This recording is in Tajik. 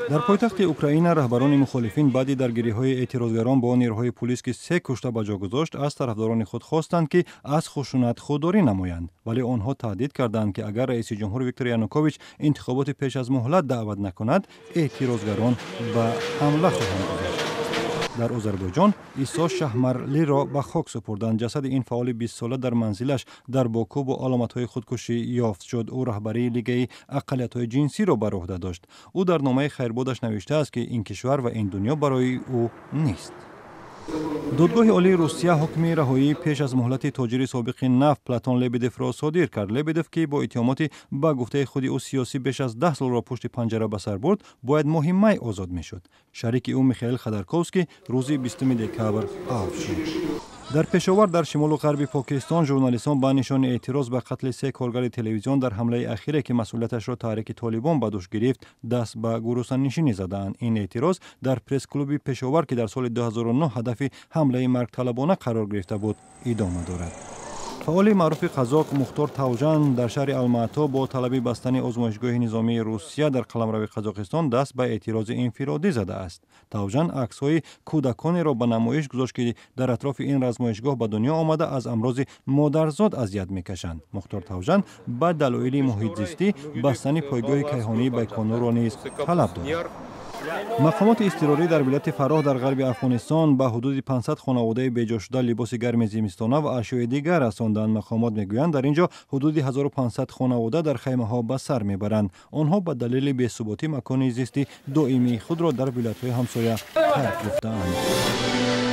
Дар пойтахти Украина раҳбарони мухолифин баъди даргириҳои эътирозгарон бо нерӯҳои пулис, ки се кушта ба ҷо гузошт, аз тарафдорони худ хостанд, ки аз хушунат худдорӣ намоянд. Вале онҳо таҳдид карданд, ки агар раиси ҷумҳур Виктор Янукович интихоботи пеш аз муҳлат даъват накунад, эътирозгарон ба ҳамла хоҳанд гузашт. Дар Озарбойҷон Исо Шаҳмарлиро ба хок супурданд. Ҷасади ин фаъоли 20-сола дар манзилаш дар Боку бо аломатҳои худкушӣ ёфт шуд. Ӯ раҳбарии Лигаи ақаллиятҳои ҷинсиро бар уҳда дошт. Ӯ дар номаи хайрбодаш навиштааст, ки ин кишвар ва ин дунё барои ӯ нест. Додгоҳи Олии Русия ҳукми раҳоии пеш аз муҳлати тоҷири собиқи нафт Платон Лебедевро содир кард. Лебедев, ки бо иттиҳомоти ба гуфтаи худи ӯ сиёсӣ беш аз 10 солро пушти панҷара ба сар бурд, бояд моҳи май озод мешуд. Шарики ӯ Михаил Ходорковский рӯзи 20 декабр афв шуд. Дар Пешовар дар шимолу ғарби Покистон журналистон ба нишони эътироз ба қатли се коргари телевизион дар ҳамлаи ахире, ки масъулияташро Таҳрики Толибон ба дӯш гирифт, даст ба гурусаннишинӣ задаанд. Ин эътироз дар пресс-клуби Пешовар, ки дар соли 2009 ҳадафи ҳамлаи маргталабона қарор гирифта буд, идома дорад. Фаъоли маъруфи қазоқ Мухтор Тавжан дар шаҳри Алмаато бо талаби бастани озмоишгоҳи низомии Русия дар қаламрави Қазоқистон даст ба эътирози инфиродӣ задааст. Тавжан аксҳои кӯдаконеро ба намоиш гузошт, ки дар атрофи ин размоишгоҳ ба дунё омада, аз амрози модарзод азият мекашанд. Мухтор Тавжан ба далоили муҳитзистӣ бастани пойгоҳи кайҳонии Байконурро низ талаб дорад. Мақомоти изтирорӣ дар вилояти Фароҳ дар ғарби Афғонистон ба ҳудуди 500 хонаводаи беҷошуда либоси гарми зимистона ва ашёи дигар расонданд. Мақомот мегӯянд, дар ин ҷо ҳудуди 1500 хонавода дар хаймаҳо ба сар мебаранд. Онҳо ба далели бесуботӣ макони зисти доимии худро дар вилоятҳои ҳамсоя тарк гуфтаанд.